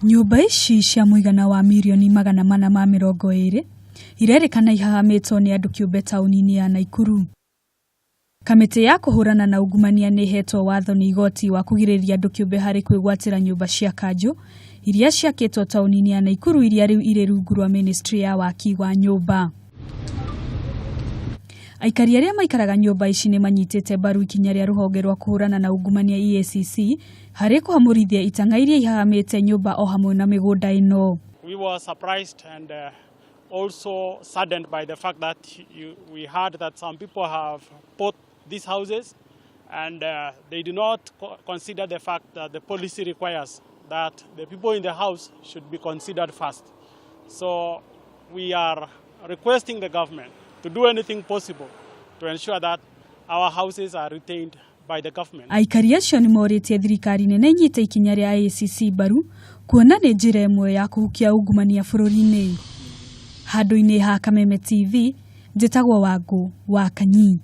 Nyũmba ici cia mũigana wa mirioni 420 irerĩkana ihahamĩtwo nĩ andũ kĩũmbe taũni-inĩ ya Naikuru. Kamĩtĩ ya kũhũrana na ungumania nĩ ĩhetwo watho nĩ igoti wa kũgirĩrĩria andũ kĩũmbe harĩ kwĩgwatĩra nyũmba cia kanjũ iria ciakĩtwo taũni-inĩ ya Naikuru iria rĩu irĩ rungu rwa ministry ya waki wa nyũmba. Aikari arĩa maikaraga nyũmba ici nĩ manyitĩte mbaru ikinya rĩa rũhonge rwa kũhũrana na ungumania EACC harĩ kũhamũrithia itang'a iria ihahamĩte nyũmba o hamwe na mĩgũnda ĩno. We were surprised and also saddened by the fact that we heard that some people have bought these houses and they do not consider the fact that the policy requires that the people in the house should be considered first. So we are requesting the government to do anything possible to ensure that our houses are retained by the government. Aikari acio nĩ morĩtie thirikari nene inyite ikinya rĩa EACC mbaru kuona nĩ njĩra ĩmwe ya kũhukia ungumania bũrũri-inĩ. Handũ-inĩ ha Kameme TV, njĩtagwo Wangũ wa Kanyi.